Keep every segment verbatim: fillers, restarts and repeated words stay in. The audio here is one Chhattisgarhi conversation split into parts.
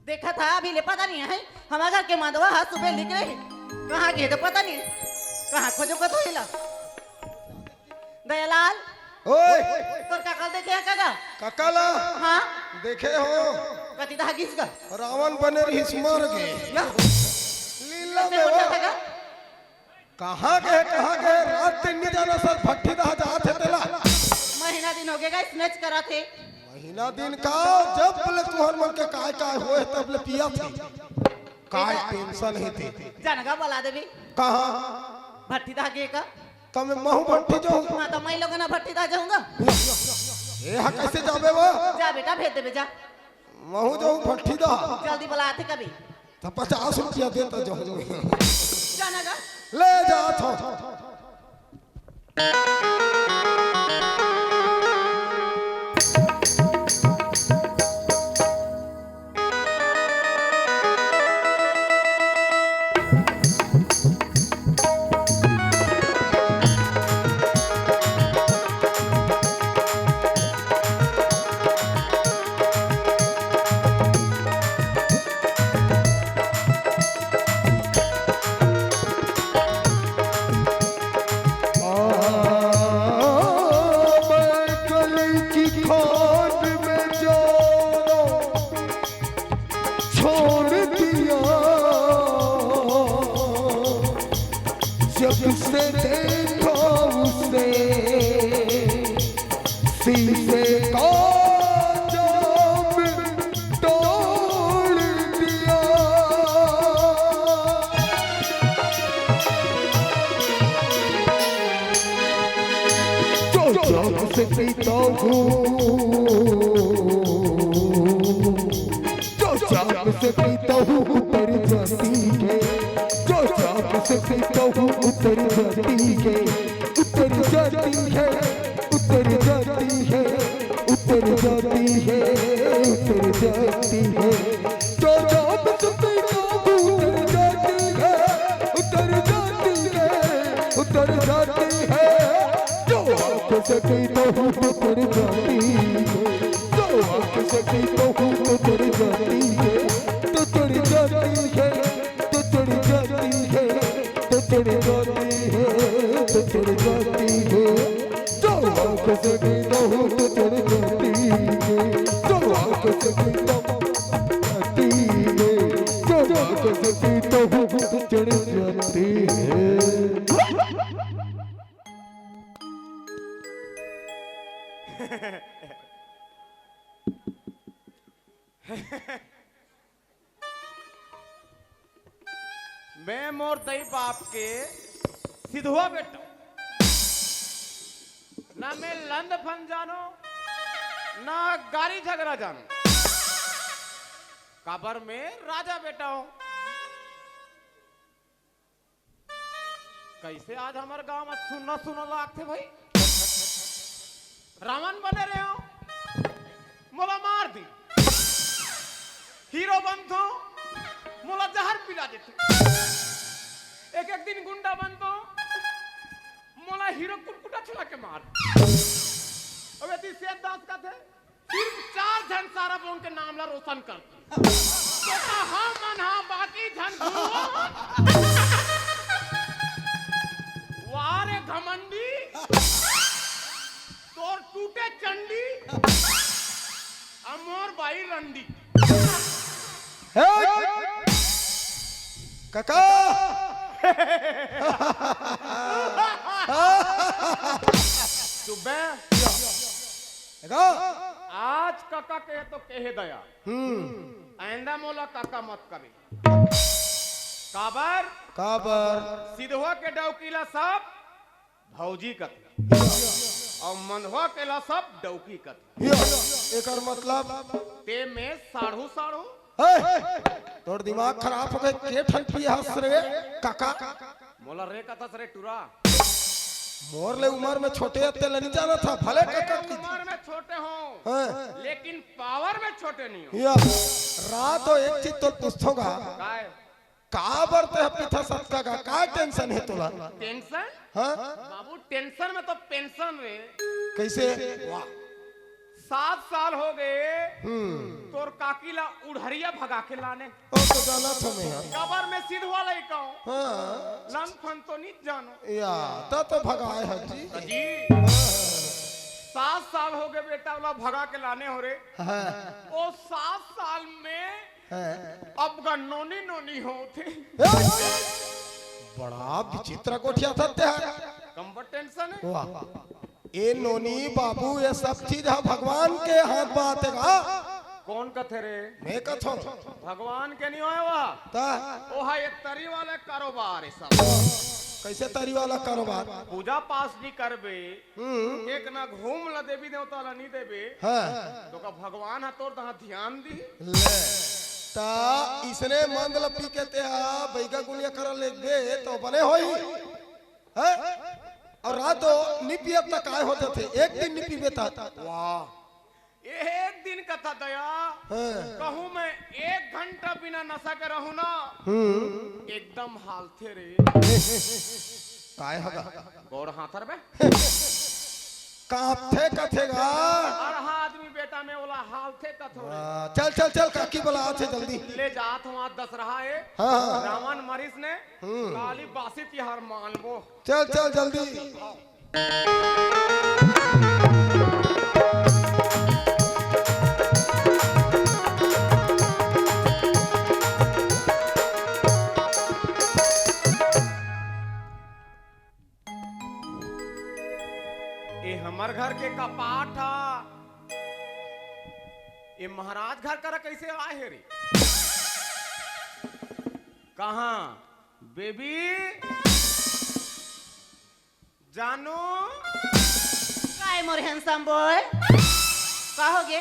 देखा था, अभी ले पता नहीं है, हमारे घर के माधवा हा सुबह लिख रहे, कहाँ गए तो पता नहीं, कहाँ खोजो कतो हिला। दयालाल, ओए। तोर काका ल देखे हे का गा? काका ला? हाँ। देखे हो? कति दहा गिस गा? रावण बने रहिस, मर गे। या। लीला कैसे में हो वो। जाता गा? कहाँ गए, कहाँ गए? रात दिन नहीं जाना सर, भट्टी दहा जात हे तेला। महीना दिन हो गया गा, snatch करा थे। महीना दिन का, जब बोले तुहर मन के काय काय होए, तब ले पिया थे। काय tension हे ते। जानगा बला देबे। कहाँ? भट्टी दहा गे का? त मैं महू भट्टी जाहूँ। हाँ, त मैं लोगन भट्टी दहा जाहूँगा। ए, हा कैसे जाबे वो? जा बेटा, भेज देबे, जा। महू जाहूँ भट्टी दहा। जल्दी बला थे कभी। त पचास रुपया दे त जाहूँ। जाना गा। ले जा थो। आ, मैं कल की खान में जाना छोड़ दिया, जब से देखा उसे, शीशे का जाम तोड़ दिया। जो जाम से पीता हूँ, जो जाम से पीता हूँ उतर जाती है, जो जाम से पीता हूँ उतर जाती है, उतर जाती है, उतर जाती है, उतर जाती है, उतर जाती है। जो जाम से पीता हूँ उतर जाती है, उतर जाती है, उतर जाती है। जो आँख से पीता हूँ उतर जाती है, जो आँख से पीता हूँ उतर जाती है, तो चढ़ जाती है, तो चढ़ जाती है, तो चढ़ जाती है, तो चढ़ जाती है। जो आँख से पीता हूँ तो चढ़ जाती है, जो आँख से पीता हूँ जाती है, जो आँख से पीता हूँ तो चढ़ जाती है। मैं मोर दई बाप के सिधवा बेटा, ना मैं लंद फंद जानो, ना गारी झगरा जानो, काबर मैं राजा बेटा हूँ। कैसे आज हमर गांव में सुन्ना सुन्ना लागथे भाई? रावण बने रहे हो, मोला मार दी। हीरो बनथो, मोला जहर पिला देथे। एक एक दिन गुंडा बनथो, मोला हीरो कुटकुटा चला के मार। अब यदि सेठ दास का थे, सिर्फ चार झन सारा बोन के नाम ला रोशन कर। तो कहा मन हा बाकी झन भूल। वाह रे घमंडी, तोर टूटे चंडी, अमोर बाई रंडी। हे! काका! चुप बे। देखो। आज काका कहे तो कहे दया। हम्म। आइंदा मोला काका मत कबे। काबर? काबर? सिधवा के डौकी ला सब भौजी कथे, अउ मंधवा के ला सब डौकी कथे। या, एकर मतलब? ते में साढ़ू साढ़ू। हे, तोर दिमाग खराब हो गे, के ठन पिए हस रे काका? मोला रे कथस रे टुरा। मोर ले उमर में छोटे अते ल नइ जानत हस, भले काका की। उमर में छोटे हों, हाँ। लेकिन पावर में छोटे नइ हों। या, रात हो एक चीज तोर पूछथों गा। काय? काबर ते ह पीथस अतका गा, का टेंशन हे तोला? टेंशन? हाँ? बाबू, टेंशन में तो पेंशन रे। कइसे? वाह। सात साल हो गे, हम्म। तोर काकी ला उढ़रिया भगा के लाने। ओ तो जानत हों मैं ह। काबर मैं सिधवा लइका हों। हाँ। लन फन तो नइ जानों। या, त तो भगाए हस जी। जी। सात साल हो गे बेटा, ओला भगा के लाने हों रे। हाँ। ओ सात साल में हाँ। अब गा नोनी नोनी होथे। ए, बड़ा विचित्र गोठियाथस ते ह। कम बर टेंशन हे। वाह। ए नोनी बाबू, ए सब चीज ह भगवान के हाथ बात हे गा। कोन कथे रे? मैं कथों। भगवान के नइ होय ओहा। त? ओहा ए तरी वाला कारोबार हे सब। कइसे तरी वाला कारोबार? पूजा पाठ नइ करबे, हम्म। एक ना घूम ला देवी देवता ला नइ देबे, हाँ। तो का भगवान ह तोर तहाँ ध्यान दिही? ले, त इसने मंद ल पी के ते ह बइगा गुलिया करा लेगबे तो बने होही, हैं? अउ रात हो नइ पियब त काय हो जाथे? एक दिन नइ पीबे त। वाह, एक दिन कथा दया, हाँ। कहूँ मैं एक घंटा बिना नशा के रहूँ ना, हम्म। एकदम हालथे रे। काय हगा? गोड़ हाथ रे बे। कांपथे कथे गा। अड़हा आदमी बेटा मैं ओला हालथे कथों रे। आ, चल, चल, चल, काकी बलाथे जल्दी। ले जात हों, आज दसरहा हे। हाँ, हाँ, हाँ। रावण मरिस ने, हम्म। काली बासी तिहार मानबो। चल, चल, जल्दी। ए हमर घर के कपाट ह, ए महाराज घर करा कइसे आए हे रे? कहाँ? बेबी? जानू? काय मोर handsome boy? का हो गे?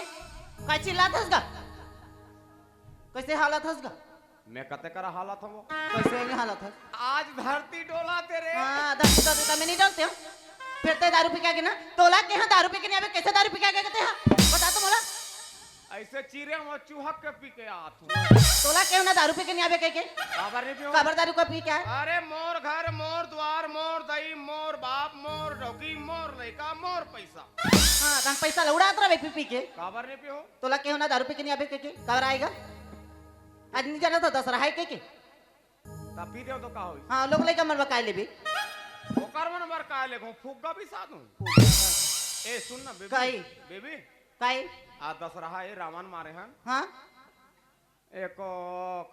का चिल्लात हस गा? कइसे हालत हस गा? मैं कते करा हालत हवं? कइसे नइ हालत हस? आज धरती डोलाथे रे। हाँ, धरती डोलाथे त मैं नइ डोलतेंव। फेर ते दारू पी के आगे ना, तोला केहेंव दारू पी के नइ आबे, कइसे दारू पी के आगे ते हा? बता तो मोला। अइसे चिरे म चुहक के पी के आत हूँ। तोला केहेंव ना दारू पी के नइ आबे कहिके। काबर नइ पीहूँ? काबर दारू का पी के आए? अरे मोर घर, मोर द्वार, मोर दई, मोर बाप, मोर डौकी, मोर लइका, मोर पइसा। हाँ, तहन पइसा ल उड़ात रहिबे पी पी के। काबर नइ पीहूँ? तोला केहेंव ना दारू पी के नइ आबे कहिके। काबर आए गा? आज नइ जानत हस दसरहा हे कहिके। त पी देव तो का होही? हाँ, लोग लइका मन बर काय लेबे? ओकर मन बर काय लेगों, फुग्गा बिसा दूँ। ए, सुन ना, बेबी। काई? बेबी। काई? आज दसरहा हे, रावण मारे हन। हाँ? एको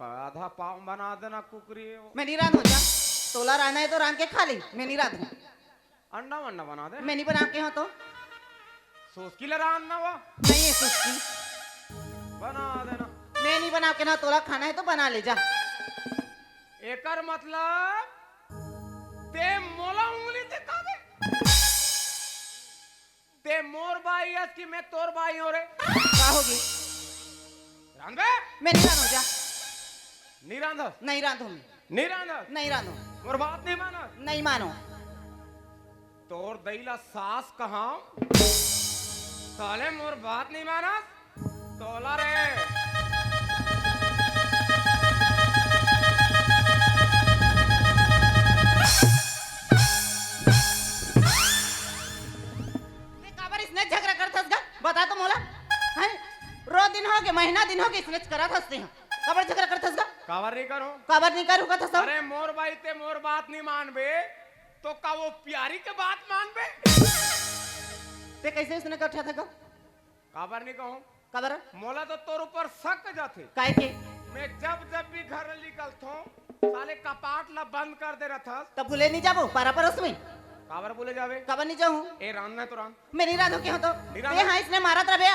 आधा पाव बना देना कुकरी। मैं नइ रांधों जा। तोला रांधना हे तो रांध के खा ले, मैं नइ रांधों। अंडा वंडा बना दे। मैं नइ बना के हूँ तो। सुस्की ले रांधना वा। नहीं है सुस्की। बना देना। मैं नइ बना के ना, तोला खाना हे तो बना ले जा। एकर मतलब ते मोला उंगली दिखाबे? ते मोर बाई अस कि मैं तोर बाई हों रे? का होगे? रांधबे? मैं नइ रांधों जा। नइ रांधस? नइ रांधों मैं। नइ रांधस? नइ रांधों। मोर बात नइ मानस? नइ मानों। तोर दई ला सास कहांव। साले मोर बात नइ मानस? तोला रे। ते काबर इसने झगरा करथस गा? बता तो मोला। हैं? रोज दिन होगे, महीना दिन होगे, इसने करत हस ते। काबर झगरा करथस गा? काबर नइ करूं? काबर नइ करूं कथस? अरे मोर बाई, ते मोर बात नइ मानबे, तो का वो प्यारी के बात मानबे? ते कइसे इसने करथस गा? काबर नइ कहूं? काबर? मोला तो तोर ऊपर शक जाथे। काय के? मैं जब जब भी घर ले निकलथों, साले कपाट ला बंद कर दे रथस। तब भूले नइ जाबो, पारा परोस में? काबर भूले जाबे? काबर नइ जाहूं? ए, रांध ना तो रांध। मैं नइ रांधों केहेंव तो। नइ रांध। ए हाँ, इसने मारत रहिबे,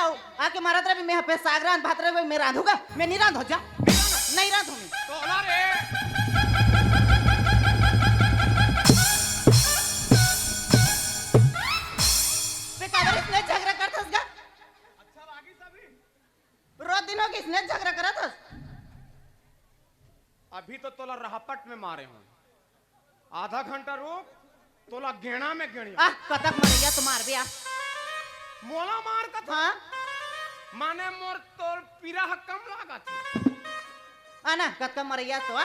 आके मारत रहिबे, मैं यहाँ पे साग रांध, भात रांध, मैं रांधों गा? मैं नइ रांधों जा। नइ रांध। नइ रांधों मैं। तोला रे। हपट में मारे हों। आधा घंटा रुक, तोला गेंड़ा में गेंड़िया। आह, कतक मरइया तो मारबे आ। मोला मार कथा? हाँ। माने मोर तोर पीरा ह कम लागत हे। आना, कतका मरइया तो आ।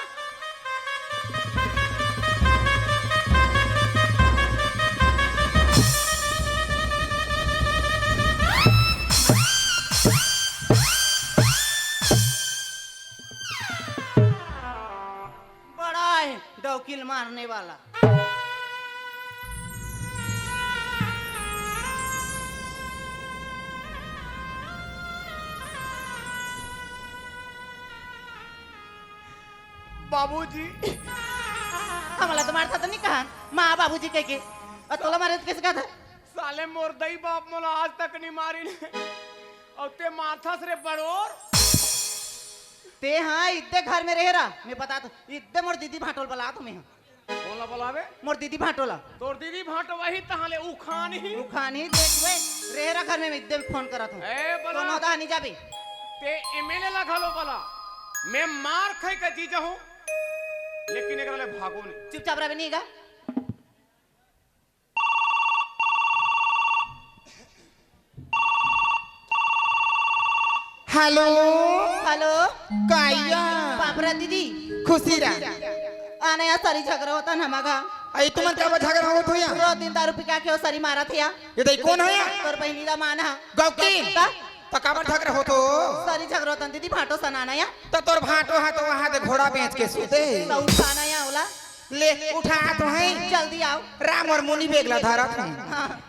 बड़ा है डौकिल मारने वाला। बाबूजी। हमला तो मारता तो नहीं कहा, माँ बाबूजी कह के। और तोला मारे तो कैसे कहा था? साले मोर दई बाप मोला आज तक नहीं मारी ने। और ते मारथस रे बड़ोर। ते हाँ, इद्दे घर में रहे रहा। मैं बता तो, इद्दे मोर दीदी भाटोल बला तो मैं हाँ। कोन ला बलावे? मोर दीदी भाटो ला। तोर दीदी भाटो वही तहाँ ले उखान ही। उखान ही देख वे, रहे रहा घर में, मैं इद्दे फोन करत हूँ। ए, बला। कोनो दा नहीं जाबे। ते एमएलए ला घलो बला। मैं मार खाई का जीजा हूँ, लेकिन एकरा ले भागो नहीं। चुपचाप रहे नहीं गा। हेलो। हेलो। काया? बाबरा दीदी। खुशी रह। आना या सरी झगरा होता ना मगा। अई तुमन का झगरा होत हो या? रोज दिन दारू पी के आके वो सरी मारत हे या। ये दई कोन हे या? तोर बहिनी दा मान हा। गौकी। का? त काबर झगरा होत हो? सरी झगरा होता दीदी, भाटो सनाना या। त तोर भाटो हा तो वहाँ दे घोड़ा बेच के सूते। त उठाना या ओला। ले, उठा तो है। जल्दी आओ। राम और मुनि बेगला धारा था। हाँ।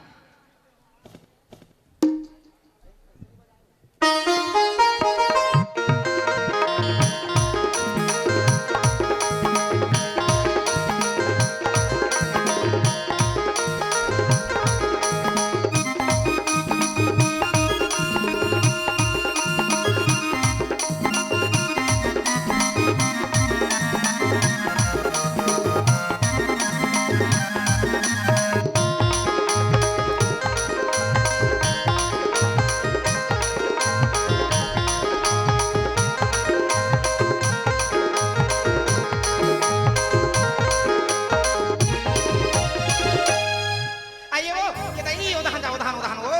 आइए वो, ये तो नहीं, वो दहन जा, वो दहन, वो दहन, वो।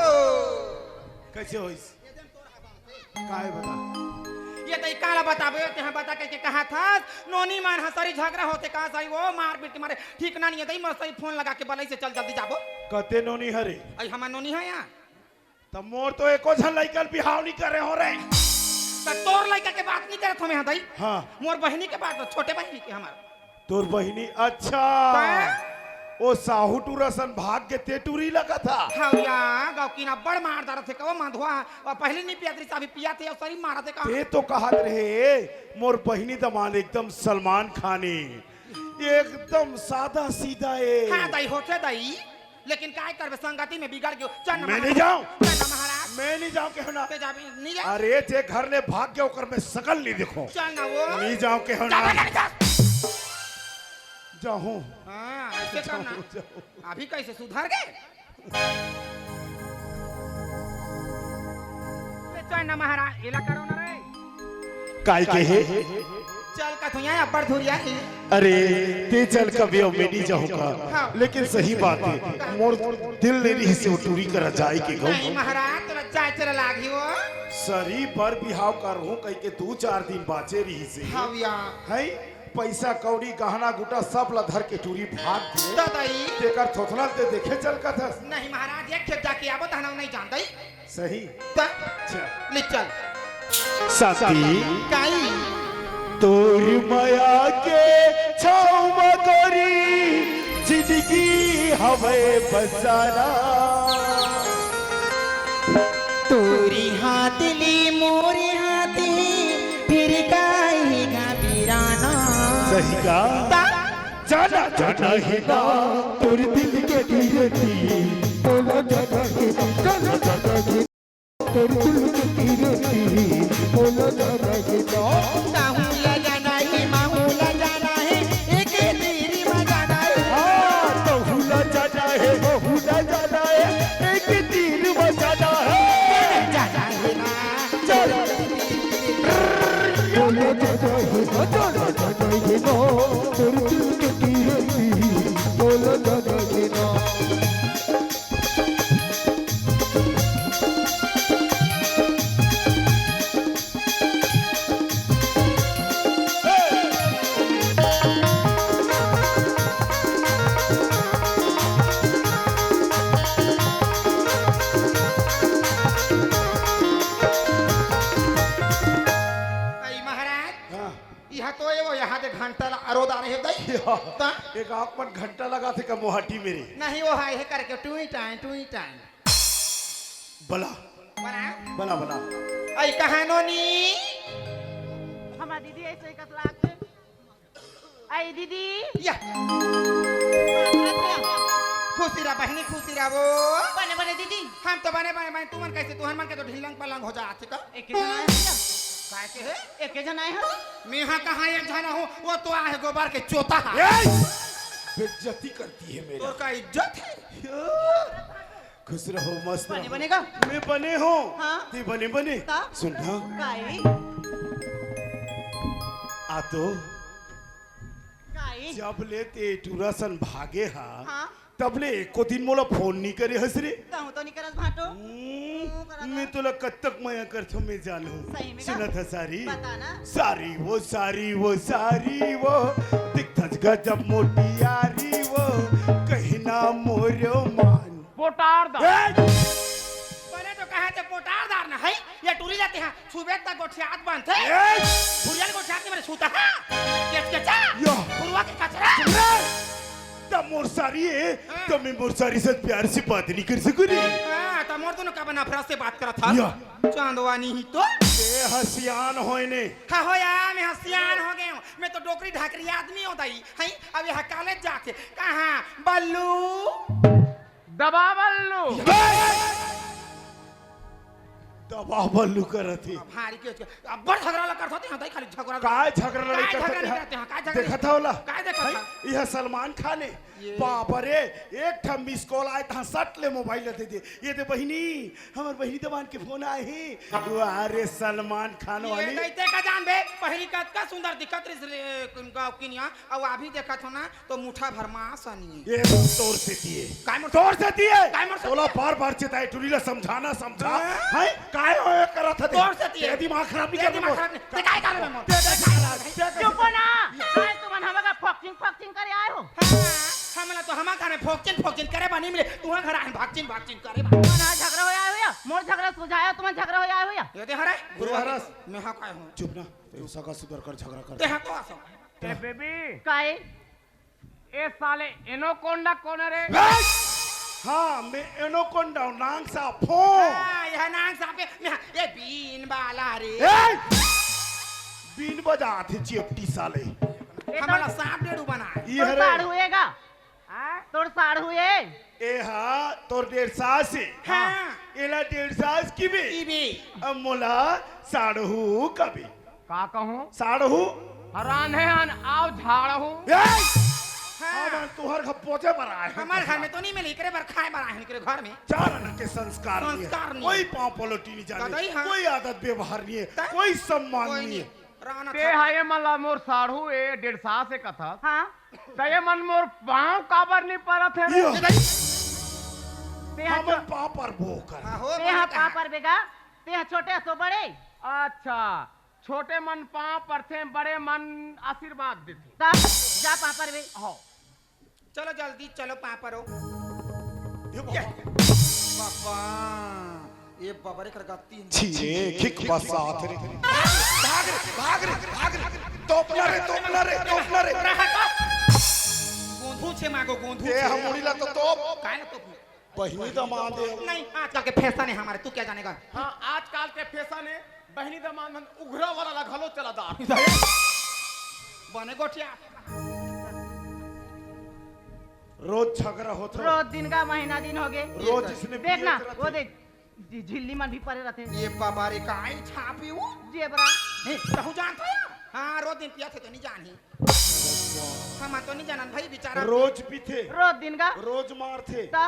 कैसे होइस? काय बता? ये तई काला बताबे, तेहा बता कहिके कहा था, नोनी मन ह सरी झगरा होथे का सही, वो मार पीट के मारे, ठीक ना नहीं है, तई मस्त ही फोन लगा के बलई से चल जल्दी जाबो। कते नोनी हरे? अई हमार नोनी है या। त मोर तो एको झन लइका ल बिहाव नहीं करे हो रे। त तोर लइका के बात नहीं करत हो मैं, हाँ दई। हाँ। मोर बहिनी के बात, छोटे बहिनी के हमार। तोर बहिनी, अच्छा। तैं? ओ साहू टूरा सन भाग के ते टूरी लगा था। हाँ या, गौकीन अब्बड़ मार डारत हे कहो मंधवा, और पहले नहीं पियात रही, अभी पियात हे और सरी मारत हे का। ते तो कहत रहे, मोर बहिनी दमांद एकदम सलमान खानी, एकदम सादा सीधा हे। हाँ दई, होथे दई। लेकिन काय करबे, संगति में बिगड़ गयो। चल ना मैं महाराज। नहीं जाऊं। चल ना महाराज। मैं नहीं जाऊं, कहो ना। ते जाबे, नहीं जा। अरे, जे घर ले भाग गया, ओकर मैं सकल नहीं देखो। चल ना वो। नहीं जाऊं, कहो जा ना। बे, जा। जाऊं। हाँ, ऐसे करना। जाऊं, जाऊं। अभी कैसे सुधर गए? ले चल ना महाराज, एला करो ना रे। काय के हे? चल कथुइया अब्बड़ धुरिया हे। अरे, ते चल कभी अउ मैं नहीं जाऊं का। हाँ। लेकिन सही बात हे, मोर दिल नहीं रहिसे वो टूरी करा जाए के गऊ। नहीं महाराज, तोला जाए चला लागही वो। सरी बर बिहाव करहूं कहिके दू चार दिन बाचे रहिसे। हाँ भैया। हैं? पैसा कौड़ी गहना गुटा सब ला धर के टूरी भाग गे। त दई। तेकर थोथना ते देखे चल कथस। नहीं महाराज, एक खेप जाके आबो तहना नहीं जान दई। सही। त? अच्छा। ले चल। साथी। काई? तोर मया के छाँव म गोरी जिंदगी हवय बसाना। तोरी हाथ ले मोरे हाथ फिर काहे घबराना। सही का? त? जाना जाना हे ना तोर दिल के धीरती, बोला जाना हे ना, जाना जाना हे। तोर दिल के धीरती, बोला जाना हे ना। ताहू ला जाना हे, माहू ला जाना हे, एक तीर म जाना हे। हाँ, तहू ला जाना हे, महू ला जाना हे, एक तीर म जाना हे। जाना हे ना। चल। बोला जाना हे ना, जाना जाना हे ना। ता? एक आंख मन घंटा लगाथे का मोहाटी मेरे। नहीं, वो हाय हे करके टुई टाई, टुई टाई। बला। बला? बला, बला। ऐ कहानो नी? हमार दीदी ऐसे ही कस लागथे। ऐ दीदी। या। खुशी रह बहिनी, खुशी रह वो। बने, बने दीदी। हम तो बने, बने, बने। तुमन कैसे? तुहन मन के तो ढिल्लंग पलंग हो जाथे का? एके झन आए हो? काय के हे? एके झन आए हो? मेहा कहाँ एक झन हूँ, वो तो आहे गोबर के चोता है। ए! बेइज्जती करती है मेरा। तोर का इज्जत है? खुश रहो, मस्त बने, रहो। बने का? मैं बने हूँ। हाँ। ते बने, बने। ता? सुन ना। काई? आ तो। काई? जब ले ते टूरा सन भागे हा, हाँ। तब ले एको दिन मोला फोन नी करे हस रे। कहूँ तो नी करस भाटो। हम्म, तू करत मैं हस। तोला कब तक मया करथो मैं जानहूँ। सही में का? सुनत हस सारी? बता ना। सारी वो, सारी वो, सारी वो, दिखथस गजब मोटी यारी वो, कहीं ना मोरो मान। पोटार दा। ए! बने तो कहे थे पोटार दार ना है, ये टूरी जाते हैं, सुबह तक गोठियात बांधथे। ए! भुरिया ले गोठियात नहीं, मैंने सूता है। केच केचा। यो। पुरवा के कचरा। सुन रे! तब मोर सारी है, हाँ। तब मैं मोर सारी से प्यार से बात नहीं कर सकूँ रे। हाँ, तो मोर दोनों का बना नफरत से बात करा था। या। चांदवानी ही तो। ए हसियान होए ने। हाँ, हो या, मैं हसियान हो गए हूँ। मैं तो डोकरी ढाकरी आदमी हूँ दाई। हैं? अब यहाँ कॉलेज जाके। कहाँ? बल्लू। दबा बल्लू। दबा बल्लू करत हे। भारी के, अब्बड़ झगड़ा ला करत होते हैं, दाई खाली झगड़ा। काय झगड़ा लड़ाई काय करत झगड़ा हे? नहीं करते हैं, काय झगड़ा देखत नहीं? हव ला? काय देखत हैं? हव? यह सलमान खान है। ये। बाप रे, एक ठा मिस कॉल आए, तहाँ सट ले मोबाइल ला दे दे। ये दे बहिनी, हमर बहिनी दमान के फोन आए हे। वाह रे सलमान खान ये वाली। दाई ते का जान बे, पहिली कतका सुंदर दिखत रहिस रे, गाँव किनिया, अउ अभी देखत हो ना, तो मुठा भर मांस आनी है। ये तोर सेती है। काय मोर तोर सेती है। काय मोर सेती तोला है? बार बार चेताए, टुरी ला समझाना, समझा। हाँ? हैं? काय हो ये करत हते? तोर सेती है। तेरा दिमाग खराब नहीं तेरा करना दिमाग मोर। खराब नहीं। ते काय कर रहे मोर? ते काय कर रहे? चुप हो ना। आज तुमन हमका फोकचिंग, फोकचिंग करे आए हो। हाँ, हमला तो हमा घर में फोकचिंग, फोकचिंग करे बनी मिले। तुहा घर आए भागचिंग, भागचिंग करे बा। तुमन आज झगड़ा हो आए हो या? मोर झगड़ा सुलझाया, तुमन झगड़ा हो आए हो या? ये दे हरे, गुरु हरस। मैं हाँ काय हूँ? चुप ना। तू सगा सुधर कर झगड़ा कर। ते हाँ तो आसो। ए बेबी। काय? ए साले एनोकोंडा कोन रे? हाँ, मैं एनोकोंडा हूँ, नांग सांप हूँ। हाँ, यह नांग सांप है। मैं, ये बीन बाला रे। ए! बीन बजात हे चिपटी साले। ए, हमारा तो सांप डेड़ू बना है। ये तोर हरे। साढ़ू एगा। हाँ? तोर साढ़ू ए। ए हा, तोर डेढ़ सास हे। हाँ। एला डेढ़ सास किबे। किबे। अब मोला साढ़ू कबे। का कहूँ? साढ़ू। हरान है हन, आओ झाड़ू। ए! हाँ। हमन तुहर घर पोछे बर आए हन। हमार घर में तो नहीं मिली, एकरे बर खाए बर आए हन, एकरे घर में। चार आना के संस्कार नहीं है। संस्कार नहीं कोई है। पाँव पलटी नहीं जाने। दादा ही हाँ। कोई आदत व्यवहार नहीं है। त? कोई सम्मान कोई नहीं है। नहीं। राना ते था। हा ये मन ला मोर साढ़ू ए डेढ़ सास हे कथस। हाँ। त ये मन मोर पाँव काबर नहीं परत हे रे? यो। ते हा हमन छो-, पाँव परबो कर। हाँ, हो, ते हा बोले कहाँ? पाँव परबे गा? ते हा छोटे असो बड़े? अच्छा। छोटे मन पाँव परथे, बड़े मन आशीर्वाद देथे। ता जा पाँव परबे। हो। चलो जल्दी, चलो पाँव परो। ये बाबा। बाबा, ये बाबा रे कर गत्ती। छी रे, खिक बसात रे। भाग रे, भाग रे, भाग रे। तोपना रे, तोपना रे, तोपना रे। गोंधू छे मागो, गोंधू ए, छे। हम मुड़ी ला तो तोप। काय ना तोप? बहिनी दमांद हे। नहीं, आजकल के फैशन है हमारे, तू क्या जानेगा? हाँ, आजकल के फैशन है, बहिनी दमांद मन उघरा वाला ला घलो चला दा। बने गोठिया। रोज झगड़ा होत हो। रोज दिन का महीना दिन हो गए। रोज इसने देख ना, पिए वो रहते। देख, झि-, झिल्ली मन भी परे रहते। ये बाबा रे, काय छापे वो? जेबरा। नहीं, कहूँ जानता है? हाँ, रोज दिन पिया थे तो नहीं जान ही। हम तो नहीं जानन भाई, बेचारा। रोज पीथे। रोज दिन का। रोज मारथे। ता?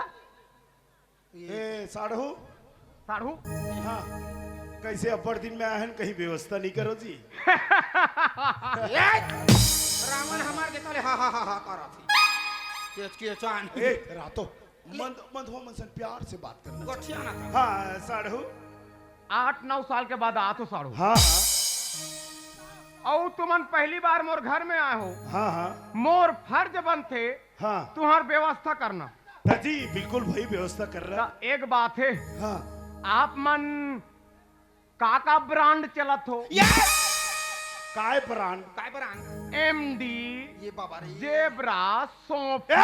ए, साढ़ू? साढ़ू? हाँ। कैसे अब्बड़ दिन में आए हैं, कहीं व्यवस्था नहीं करो जी? ए! रावण हमार के तले हा, हा, हा, हा, करा थी। केच, केचान। ए, रातो। ले। मंद, मंद हो, मन सन प्यार से बात करना। गोठिया ना था। हाँ, साढ़ू। आठ नौ साल के बाद आत हो साढ़ू। हाँ, हाँ। अउ तुमन पहली बार मोर घर में आए हो। हाँ, हाँ। मोर फर्ज बनथे हाँ। तुहार व्यवस्था करना। ता जी, बिल्कुल भाई, व्यवस्था कर रहा। ता एक बात है, हाँ। आप मन का का ब्रांड चलत हो? ये काय ब्रांड? काय ब्रांड? एमडी, ये बाबा रे। जेबरा, सौंफ। ए!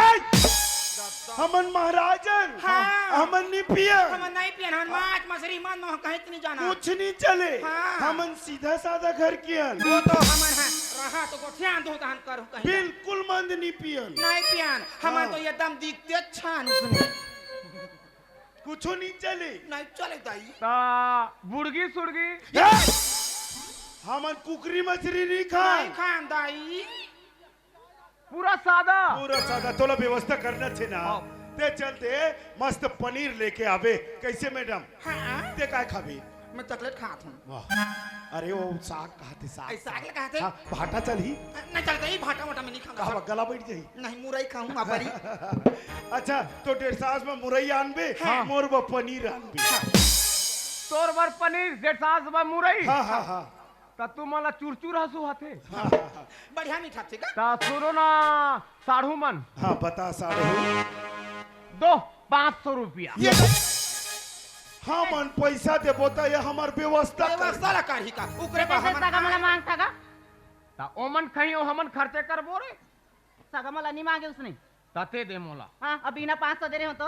हमन महाराजन। हाँ। हमन नी पियन। हमन नहीं पियन, हमन माछ, मछरी, मन, मोह कहीं नहीं जाना। कुछ नहीं चले। हाँ। हमन सीधा साधा घर के अन। वो तो हमन हैं, रहा तो गोठियान दो तहन करो कहीं। बिल्कुल मंद नहीं पियन। नहीं पियन, हमन हाँ। तो एकदम दिखते छान उसमें। कुछो नहीं चले। नहीं चले दाई। ता बुड़गी सुड़गी? ए! हमन कुकरी मछरी नहीं खान। नहीं खान दाई। पूरा सादा। पूरा सादा। तोला व्यवस्था करना छे ना। हाँ। ते चलते मस्त पनीर लेके आवे। कैसे मैडम? हाँ। ते काय खाबे? मैं चॉकलेट खात हूँ। वाह। अरे वो साग कहाथे, साग, ऐ, साग साग। ले कहाथे? हाँ, भाटा चलही? नहीं चलता, ये भाटा वाटा में नहीं खाऊंगा। कहा, गला बैठ जाही? नहीं, मुरई खाऊं, हाँ, बरी। अच्छा, तो डेढ़ सास में मुरई आनबे, हाँ। मोर बर पनीर आनबे। हाँ। तोर बर पनीर, डेढ़ सास में मुरई। हाँ, हाँ, हाँ। त तू मोला चुरचुर हंसू हथे। हाँ, हाँ, हाँ। बढ़िया मीठा थे का? त सुनो ना, साढ़ू मन। हाँ, बता साढ़ू। दो, पाँच सौ रुपया। ये हमन पैसा देबो त ये हमर व्यवस्था कर। व्यवस्था ला करही का? ओकरे ते बर कैसे हमन सगा मोला आए। मांगथा का? त ओमन खही, ओ हमन खर्चे करबो रे। सगा मोला नी मांगे उसने। त ते दे मोला। हाँ, अब बिना पाँच सौ दे रहे हो तो?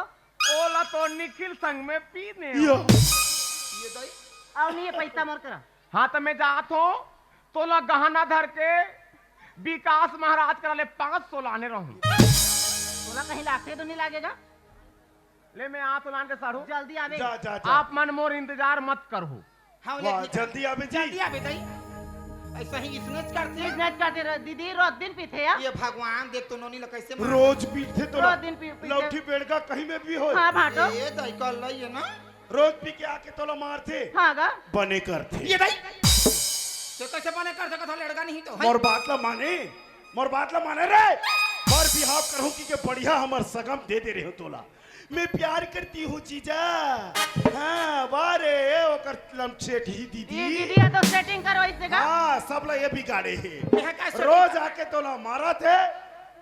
ओला तो निखिल संग में पी ने। यो। ये दाई। अउ नहीं है पैसा मोर करा। हाँ, त मैं जात हूँ, तोला गहना धर के विकास महाराज करा ले पाँच सौ लाने रहूँ। तोला कहीं लागथे तो नहीं लागेगा? ले, मैं आत हूँ लान के साढ़ू। जल्दी आवे। जा, जा, जा। आप मन मोर इंतजार मत करहू। हाँ, वाह, लेकिन जल्दी आवे जी। जल्दी आवे दाई। ऐसा ही इसने च करते हैं। इसने च करते रह, दीदी रोज दिन पीथे या? ये भगवान देख तो नोनी ला कैसे मार। रोज पीथे तो रोज दिन पी-, पीथे। लौठी बेड़गा कहीं में भी हो। हाँ, भाटो। ये दाई कर लाई है ना। रोज पी के आके तोला मारथे। हाँ गा। बने करथे। ये दाई। तो कैसे बने कर सकत हो, लड़का नहीं तो है। मोर बात ला माने, मोर बात ला माने रे। मोर बिहाव करहूँ कि के बढ़िया हमर सगम दे दे रहे हो तोला। मैं प्यार करती हूँ जीजा। हाँ, वाह रे, ओकर लमसेट ही दीदी। ये दीदी है तो सेटिंग करो इससे का? हाँ, सब ला ये बिगाड़े है। ये का सेटिंग रोज कर- आके तोला मारथे,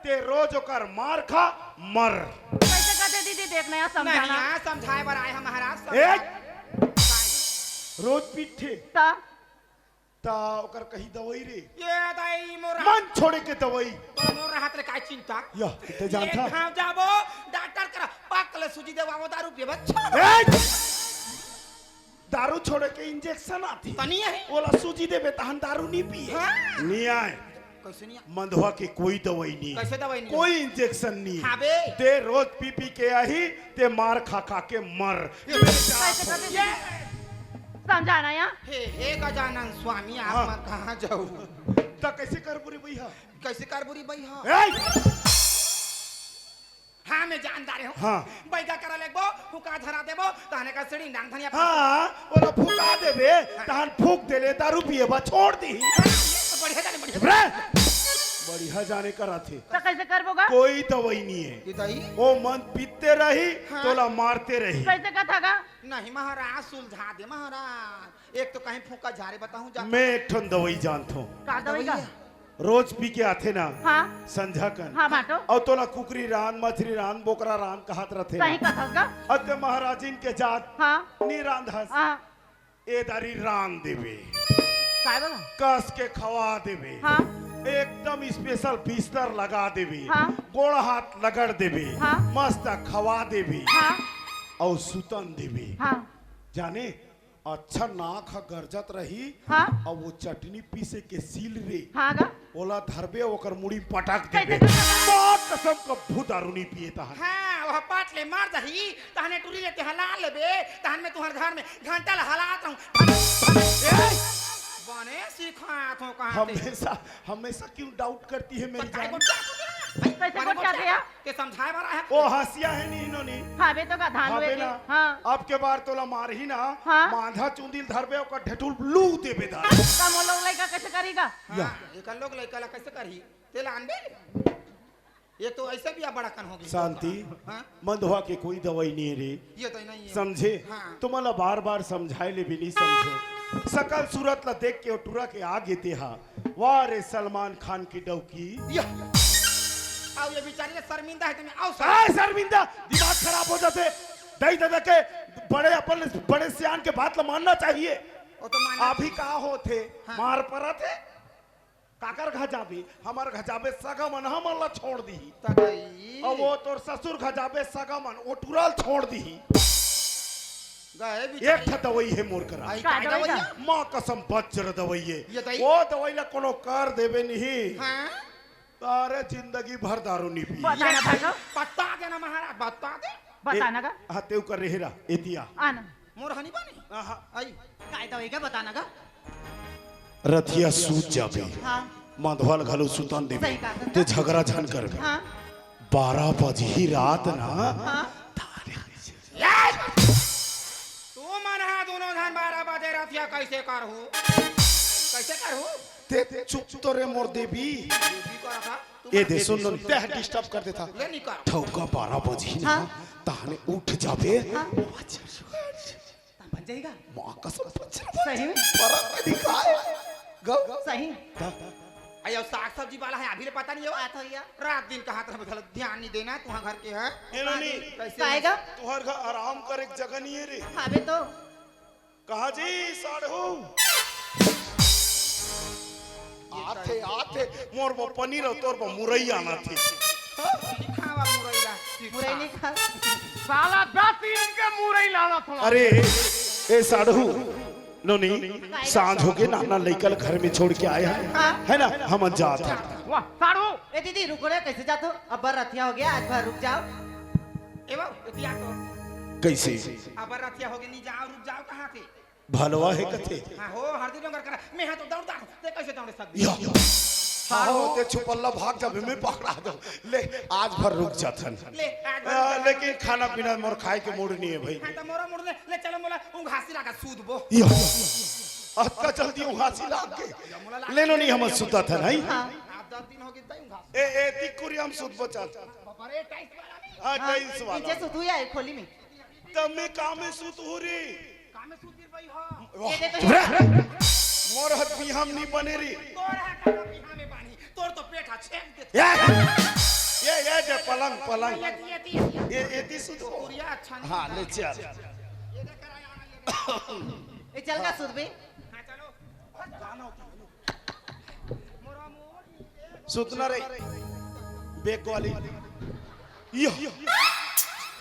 ते रोज ओकर मार खा, मर। कैसे कहते दीदी, देखना यहाँ समझाना। नहीं, यहाँ समझाए बर आए हैं महाराज, ए! समझाए। रोज पीठे। ता? ता ओकर कही दवाई रे। ये दाई मोर मन छोड़े के दवाई। तो मोर हाथ रे काय चिंता? या, ते जानथा? एक घाव जाबो, डॉक्टर करा, पाक ले सूजी देवाबो, दारू पीबो, छोड़। ए! दारू छोड़े के इंजेक्शन आथे। तनी है। ओला सूजी देबे, तहन दारू नी पिए। हाँ। नी आए। कैसे नहीं आ- मंदवा के कोई दवाई नहीं है। कैसे दवाई नहीं है? कोई इंजेक्शन नहीं है। हाँ बे। ते रोज पी पी के आही, ते मार खा खा के मर। ये कैसे कर दे? ये समझाना या? हे, हे गजानन स्वामी, आप हाँ। मन कहाँ जाऊ? त कैसे करबो रे भैया? कैसे करबो रे भैया? ए! हाँ, मैं जानदार हूँ। हाँ। बैगा करा लेगबो, हुका धरा देबो, तहने का सीढ़ी डांग धनिया। हाँ, ओला फुका देबे, हाँ। तहन फूक देले, दारू पिए बा छोड़ दी। हाँ, ये तो बढ़िया जाने, बढ़िया चुप रह। बढ़िया जाने करा थे। तो कैसे करबो गा? कोई दवाई नहीं है। ये दवाई? वो मन पीते रही, हाँ। तोला मारते रही। कैसे कथा गा? नहीं महाराज, सुलझा दे महाराज। एक तो कहीं फूका झारे बताऊं जा। मैं एक ठन दवाई जानथों। का दवाई गा? दवाई है? रोज पी के आथे ना, हाँ। संझा कन। हाँ, बाटो। अउ तोला कुकरी रांध, मछरी रांध, बोकरा रांध कहत रथे ना। सही कथस गा। अते महाराजिन के जात हाँ। नी रांधस। हाँ। ए दारी रांध देबे। काय बोला? कस के खवा देबे। हाँ। एकदम स्पेशल बिस्तर लगा देबे। हाँ। गोड़ हाथ लगड़ देबे। हाँ। मस्त खवा देबे। हाँ। अउ सुतन देबे। हाँ। जाने अच्छा नाक ह गरजत रही, हाँ। अउ वो चटनी पीसे के सील रे, हाँ गा। ओला धरबे, ओकर मुड़ी में पटक कैसे देबे। धरबे? माँ कसम कभू दारू नहीं पिए तहन। हाँ, वह पाट ले मार जाही, तहने टूरी ले तेहा ला लेबे, तहन में तुहर घर में घंटा ला हलात रहूं। ए! बने सिखात हो कहाँ से? हमेशा, हमेशा क्यों डाउट करती है मेरी बताए जान? को क्या सोच रहा है? कैसे बने को क्या क्या? गया? के समझाए वाला है। ओ हंसिया है नी इन्होंने। खाबे तो का धान खाबे हुए ना। हाँ। अब के बार तोला मारही ना, हाँ। मांधा चुंदिल धरबे, ओकर ढेठुल लू देबे दारू। का मोर लोग लइका कैसे करीगा? या। हाँ, एकर लोग लइका ला कैसे करही? तेला आनबे? ये तो ऐसे भी बड़ा कन हो गई। शांति, हाँ? मंदवा के कोई दवाई नहीं है रे। ये तो नहीं है। समझे? हाँ। तुम्हाला बार-बार समझाए ले भी नहीं समझे। सकल सूरत ला देख के टुरा के आगे तेहा। वाह रे सलमान खान की डौकी। या। अब ये बेचारी ना शर्मिंदा है, तुम्हें आओ सर। काय शर्मिंदा? दिमाग खराब हो जाथे। दाई ददा के बड़े, अपन बड़े सियान के बात ला मानना चाहिए। वो तो मानना अभी चाहिए। का होथे? हाँ। मार परत हे? काकर घर जाबे? हमर घर जाबे, सगा मन हमन ला छोड़ दिही। तगई। अउ वो तोर ससुर घर जाबे, सगा मन ओ टुरा ल छोड़ दिही। गए भी एक ठा दवाई हे मोर करा। आई का का दवाई दवाई हे? माँ कसम, वज्र दवाई हे। ये दवाई? वो दवाई ला कोनो कर देबे नहीं। हाँ? तारे जिंदगी भर दारू नहीं पी। बता ना भाई। बता देना महाराज, बता दे। बता ना गा। हाँ, तेव कर रहे रा, एतिया। आना। मोर हनी बनी? आहा। आई। काय दवाई का बता ना गा। रथिया सूत जाबे। हाँ। मंधवाल घलो सुतन देबे। सही बात हे। ते झगड़ा झन करबे। हाँ। बारह बजही रात ना। हाँ। तारे तू मन हा दोनों झन बारह बजे रथिया कैसे करहू? कैसे करहू? ते चुप तो रे मोर देवी। देवी कर रखा। तू ए मन दे, देवी सुन लो, सुन लो। ते disturb कर देथा। ले निकर। ठौका बारह बजही ना, हाँ। तहने उठ जाबे। हाँ। तब बन जाएगा। माँ कसम, सही में? परत नहीं खाए। गौ। सही। ता। अयो, साग सब्जी वाला हे, अभी ले पता नहीं हे। बात होइया। रात दिन कहा तरह बदल ध्यान नहीं देना, तुहां घर के हे। ए नोनी, कैसे? काएगा? तुहर घर आराम करे के जगह नहीं हे रे। हाबे तो। कहा जी, साढ़ू? आथे, आथे, मोर बर पनीर अउ तोर बर मुरई आना थे। खावा मुरई ला। मुरई नहीं खा। साला दस दिन के मुरई लाना था। अरे, ए साढ़ू, नोनी, सांझ होगे, नाना लइका ल घर में छोड़ के आए हन, हाँ। है ना? हमन जात हन। वाह, साढ़ू। ए दीदी, रुको रे, कैसे जात हो? अब्बर रथिया होगे, आज भर रुक जाओ। ए बाबू, एतिया तो। कैसे? अब्बर रथिया होगे, नहीं जाओ, रुक जाओ, कहाँ थे? भलवा हे कथे। हाँ हो, हरदी डोंगर करा, मैं हा तो दौड़ दौड़, ते कैसे दौड़े सकबे? या। हाँ हो, ते छुपल्ला भाग जाबे, मैं पकड़ा दो। ले, आज भर रुक जाथन। ले, आज भर आ, रुक जा। लेकिन खाना पीना मोर खाए के मूड नहीं हे भाई। हाँ, तो मोरा मूड नहीं, ले चलो मोला उघासी लागा सूतबो। या। अतका जल्दी उघासी लाग के। ले नोनी, हमन सुतथन, हैं? हाँ। आज दस दिन होगे, तई उघासी। ए, ए, दिक कुरिया म सूतबो चल। बाबा रे, tiles वाला नहीं। हाँ, हाँ, tiles वाला। नीचे सुतहू या खोली में। त मैं का में सुतहू रे? का में सूत गिर भाई हो? वाह। ये दे तो चुप रह। मोर हाथ बिहाम नहीं बने रे। तोर हाथ का बिहाम में बानी। तोर तो पेट हा छेद देथे। ये, ये, ये दे पलंग, पलंग। ये दी, ये दी, ये दी। ये, ये दी सुत हो। कुरिया अच्छा नहीं हाँ, होता। ले चल। ये दे कराया, ये दे। ए, चल गा सुत बे। हाँ, चलो। सुतना रे, बेक वाली। यो।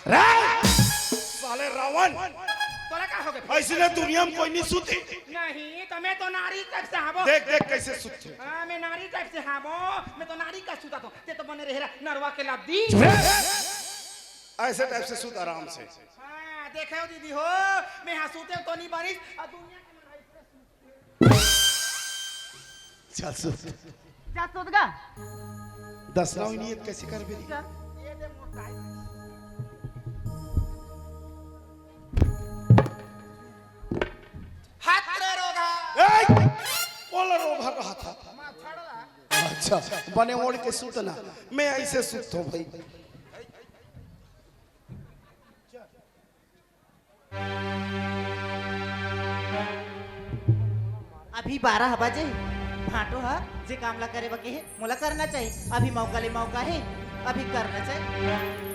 रे! साले रावण। तोला का होगे? ऐसने दुनिया में कोई नहीं सुते। नहीं, तो मैं तो नारी type से हाबो। देख, देख कैसे सुते। हाँ, मैं नारी type से हाबो। मैं तो नारी का सुता तो। ते तो बने रहे रा, नरवा के लादी। चुप रह। ऐसे type से सुत आराम से। हाँ, देखे हो दीदी हो, मैं हा सुते तो नहीं बारिश, और दुनिया के चल सुत। जा सुत गा। दसना हुई नियत कैसे कर बेरी? जा। हाथ रे रोगा। ए! ओला रोगा कहा था। अच्छा, बने ओढ़ के सुतना। मैं ऐसे सुत हूँ भाई। अभी बारह बजे, भांटो ह जे काम ला करे बके हे, मोला करना चाहिए। अभी मौका ले मौका हे, अभी करना चाहिए।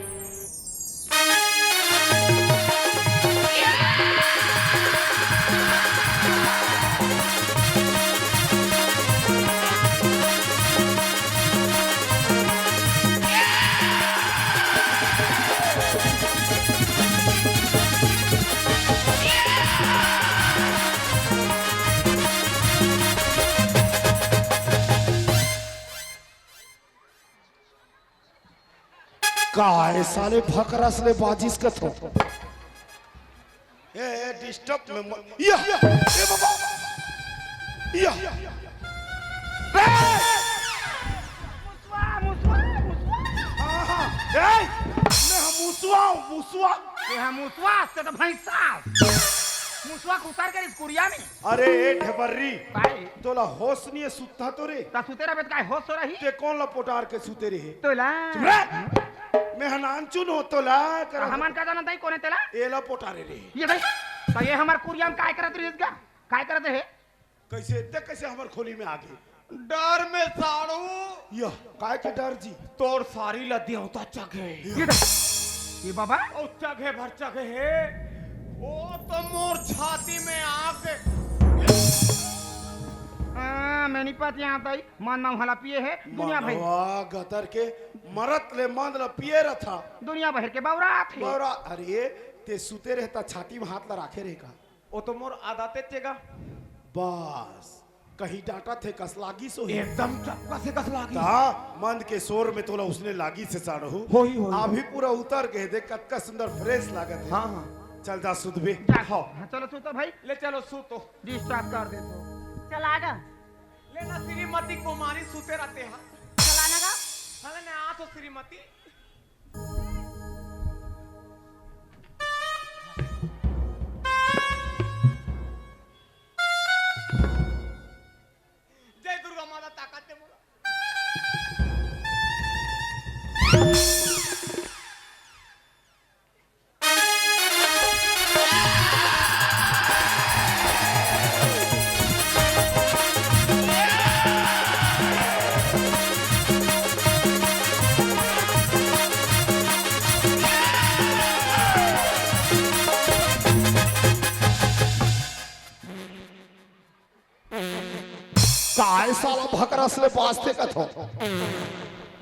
का हे साले भकरस ले बाजिस कथो? ए, ए, disturb में मत। या, ए बाबा। या। ए! मुसवा, मुसवा, मुसवा। हाँ, हाँ। ए! मैं हम मुसवा हूँ, मुसवा। ये हम मुसवा, ते तो भैंसा। मुसवा कुतर के इस कुरिया में। अरे, ए ढेबर्री। भाई। तोला होश नहीं हे, सुत्ता तो रे। ता सुते रहे, काय होश तो रही? ते कोन ला पोटार के सुते रहे? तोला। चुप रह। मैं हनान चुन हो तोला कर। हमन का जानत हई कोने तेला? एला पोटारे रे। ये भाई, तो ये हमर कुरिया में काय करत रहिस गा? काय करत रहे? कैसे, ते कैसे हमर खोली में आ गे? डर में साढ़ू। यह, काय के डर जी? तोर सारी ला देवता चघे। ये देख, ये बाबा। ओ चघे भर चघे हे। ओ तो मोर छाती में आके। हाँ, मैं नहीं पत यहाँ तई, मन मा हला पिए हे, दुनिया भर। मनवा गतर के मरत ले मन ल पिए रथा। दुनिया भर के बौरात हे। बौरा, अरे, ते सुते रहे त छाती में हाथ ला राखे रहे का? ओ तो मोर आदते चेगा। बस, कहीं डांटत हे कस लागिस होही। एकदम चपका से कस लागिस। ता मंद के शोर में तोला उसने लागिस हे साढ़ू। होही, होही। अभी पूरा उतर गए, देख कतका सुंदर fresh लागत हे। हाँ, हाँ। चल जा सुतबे। जा। हाँ। हाँ, चलो सुतो भाई। ले चलो सुतो। Disturb कर दे तो। चल आगा। ले ना श्रीमती कुमारी सुते रहते हैं। चल आना गा। चल ना आ तो श्रीमती। जय दुर्गा माता, ताकत दे मोला। काय साला भकरस ले बाजथे कथो?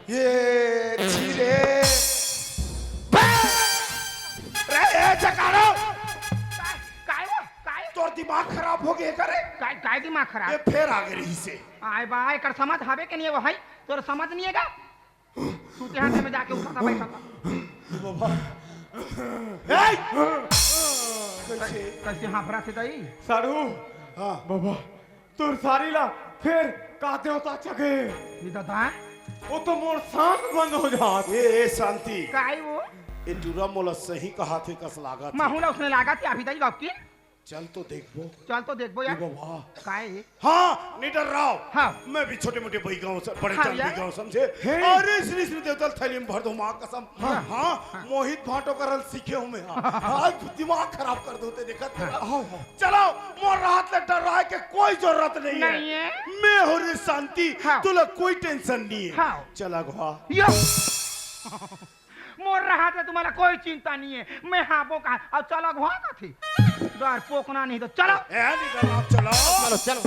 ये छी रे। बे! रे, ए जकारो! काय, काय वो? काय? तोर दिमाग खराब हो गए का रे? काय, काय दिमाग खराब? ये फेर आ गए रही से। आय बा, एकर समझ हवे के नहीं है वो, है? तोर समझ नहीं है का? तू ते हाथ में जाके उठा था, बैठा था। बाबा। ए! कैसे? कैसे हाँफ रहा थे दाई? साढ़ू। हाँ। बाबा, तोर सारी ला फेर का देवता चघे? ये दादा? वो तो मोर सांस बंद हो जात। ए, ए, शांति। काय वो? ए टूरा मोला सही कहा थे कस लागत हे। महूला उसने लागत हे अभी दाई बाप की। चल तो देखबो। चल तो देखबो यार। ए बाबा। काय? हाँ, निडर राव। हाँ। मैं भी छोटे मोटे बइगा हूँ, बड़े हाँ चांद यार। बइगा हूँ, समझे? हे। अरे श्री श्री देवता ल थैली में भर दो, माँ कसम। हाँ। हाँ, हाँ। मोहित भाटो करल सीखे हूँ मैं। हाँ। आज दिमाग खराब कर दो ते देखत हाँ। रहा। हाँ, हाँ। चलो, मोर हाथ ले डराए के कोई जरूरत नहीं है। नहीं है। मैं हूँ रे शांति, हाँ। तुला कोई tension नहीं है। हाँ। चला घुआ। यो। मोर रहत ले तुम्हाला कोई चिंता नहीं है, मैं हाँफो कहाँ। अब चलो घुआ कथी, डरपोक ना नहीं तो चलो। ए, निकल आप, चलो। चलो, चलो।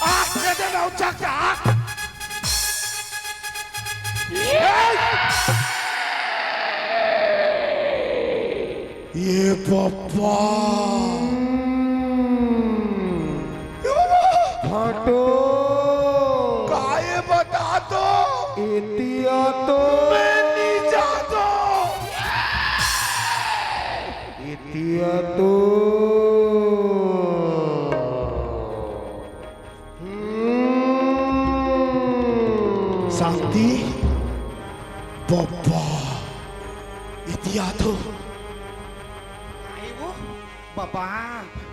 आँख दे दे, मैं उठा के आँख। ये पप्पा। फाटो। काय बता दो। इतिया तो। मैं नहीं जातो। इतिया तो। हम्म। शांति, बप्पा, इतिया तो। आई वो, बाबा,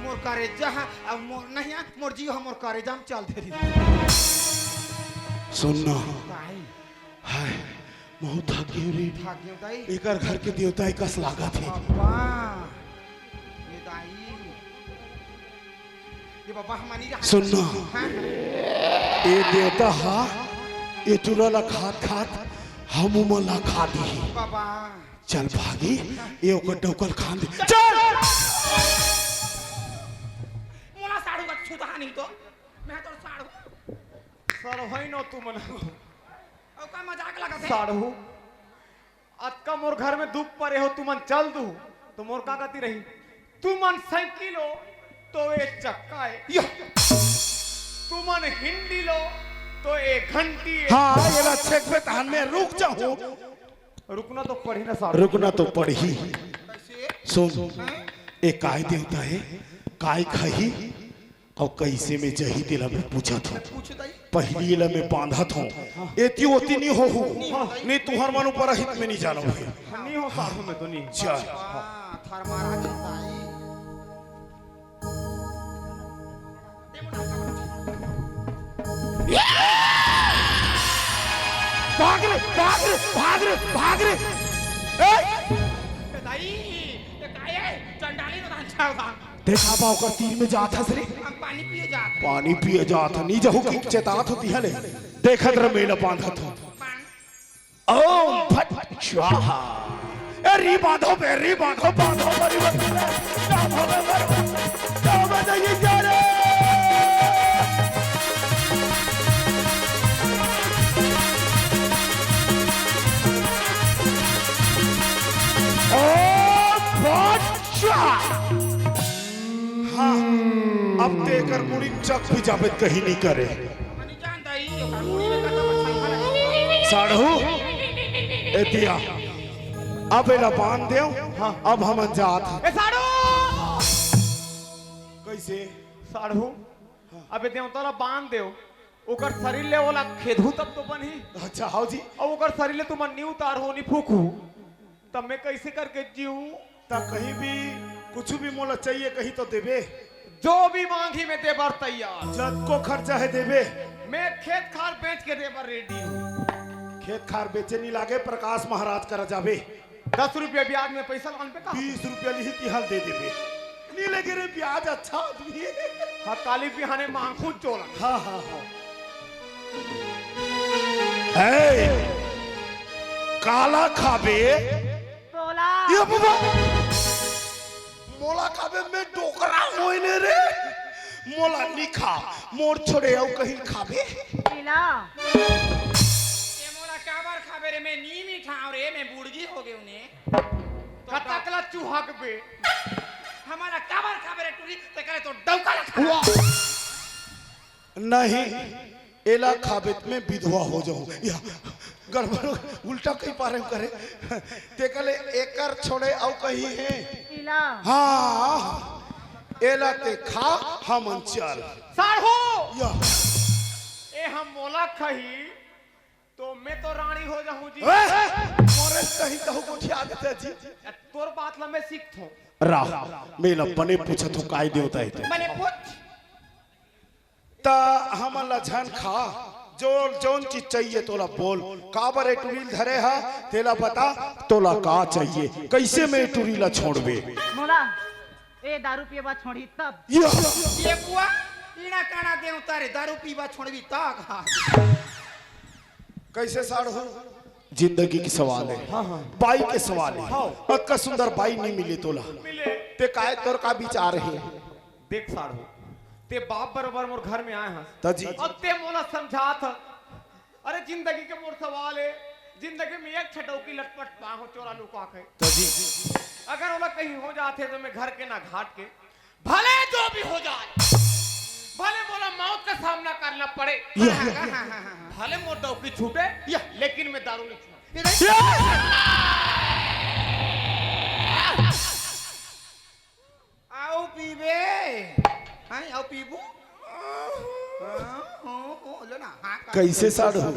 मोर करेजा हा, अब मोर नहीं आ, मोर जीव हा, मोर करेजा में चल दे रही। सुन ना। आई। हाय, महूँ थक गेंव रे। थक गेंव दाई। एकर घर के देवता ए कस लागत हे। बाबा, ये दाई, ये बाबा हमारी सुन ना। हाँ, हाँ। ए देवता हा, ए टूरा ला खात खात हमू मन ला खा दिही। बाबा। चल भागी, ए ओकर डौकल खान दे। चल। मोला साढ़ू का छूतहा नहीं तो, मैं तो साढ़ू। सर होई नो तू मन। अउ का मजाक लगत हे? साढ़ू, अतका मोर घर में दुख परे हो, तुमन चल दू, तो मोर का गति रही? तुमन साइकिल हो, तो ए चक्का हे। या। तुमन हिंडी लो, तो ए घंटी हे। हाँ, एला छेकबे तहन में रुक जाहूँ। रुकना तो पड़ही ना साढ़ू। रुकना तो पड़ही। सुन, ए काय देवता हे, काय खाही, अउ कइसे में जही तेला मैं पूछत हूँ। पूछ दाई। पहिली एला मैं बांधत हूँ। एती ओती नी होहू। नी तुहर मन ऊपर अहित में नी जानव हे। नी हो साढ़ू में तो नी। चल। हाँ, थार मारा के दाई। भाग रे, भाग रे, भाग रे, भाग रे। ए! ए दाई, ए काय हे? चंडाली तो अच्छा होता। देखा बा ओकर तीर में जात हस रे। हम पानी पिए जात हन। पानी पिए जात हन, नी जहू कि चेतात होती है ले। देखत रह मेला बांधत हो। ओम फट स्वाहा। ए री बांधो बे, री बांधो, बांधो बे, री बांधो बे। क्या बांधो बे, बांधो बे, जाइए जा रे। ओम फट स्वाहा। हाँ, अब ते एकर मुड़ी चक भी जाबे कहीं नहीं करे। साढ़ू, ए दिया, अब एला बांध देव। हाँ। अब हमन जात हन। ए साढ़ू! कैसे? साढ़ू, अबे देवता ला बांध देव, ओकर शरीर ले ओला खेदहू तब तो बनही। अच्छा, हाव जी। अउ ओकर शरीर ले तुमन नी उतारहू, नी फूकहू, तब मैं कैसे करके जीऊँ? त कहीं भी कुछ भी मोला चाहिए कहीं तो देबे। जो भी मांगही मैं दे बर तैयार। जतको खर्चा है देबे। मैं खेत खार बेच के दे बर रेडी हूँ। खेत खार बेचे नी लागे, प्रकाश महाराज करा जाबे। दस रुपया ब्याज में पैसा लान पे का? बीस रुपया लिही तिहाल दे देबे। नी लगे रे ब्याज, अच्छा आदमी है। हाँ, काली बिहाने मांगू चोला। हाँ, हाँ, हाँ। ए, काला खाबे? तोला। ये बाबा, मोला खाबे मैं डोकरा होइने रे। मोला नी खा, मोर छोड़े अउ कहीं खाबे? पीला। ये मोला काबर खाबे रे, मैं नी मिठाव रे, मैं बुड़गी हो गेव ने। कतक ला चुहक बे। हमला काबर खाबे रे टूरी, ते करे तो डौका ला खा। वाह। नहीं, एला खाबे त मैं विधवा हो जाऊं। या, गड़बड़, उल्टा कहीं पारे करे। ते कले एकर छोड़े अउ कहीं है? पीला। हाँ, एला ते खा, हमन चल। साढ़ू! या। ए हम मोला खही, तो मैं तो रानी हो जाऊं जी। ए, मोरे कहीं कहू गोठिया देते जी। तोर बात ला मैं सीखथों। रा, मैं ला बने पूछत हूँ, काय देवता है ते? मने पूछ। त हमन ला झन खा, जो जौन चीज चाहिए तोला बोल, काबर ए टुरी ल धरे हा, तेला बता, तोला का चाहिए, कैसे मैं ए टुरी ला छोड़बे? मोला ए दारू पीबा छोड़ी तब। या। ये बुआ, इना काना देवता रे, दारू पीबा छोड़बी तब। कैसे साढ़ू? जिंदगी के सवाल है, हाँ, हाँ। बाई के सवाल है। हाँ। अतका सुंदर बाई नहीं मिले तोला। मिले। ते काय, तोर का विचार है? देख साढ़ू, ते बाप बरोबर मोर घर में आए हस। त जी। अब ते मोला समझात हस। अरे जिंदगी के मोर सवाल है, जिंदगी में एक ठे डौकी लटपट पाहूं चोरा लुका के। त जी। अगर ओला कहीं हो जाथे तो मैं घर के ना घाट के, भले जो भी हो जाए, भले मोला मौत का सामना करना पड़े, या, या, या। भले मोर डौकी छूटे, या। लेकिन मैं दारू नहीं छूटे। आओ पीबे। हाँ, आओ पीबू। हाँ, हाँ, हाँ, लो ना, हाँ, कर। कैसे साढ़ू? हाँ।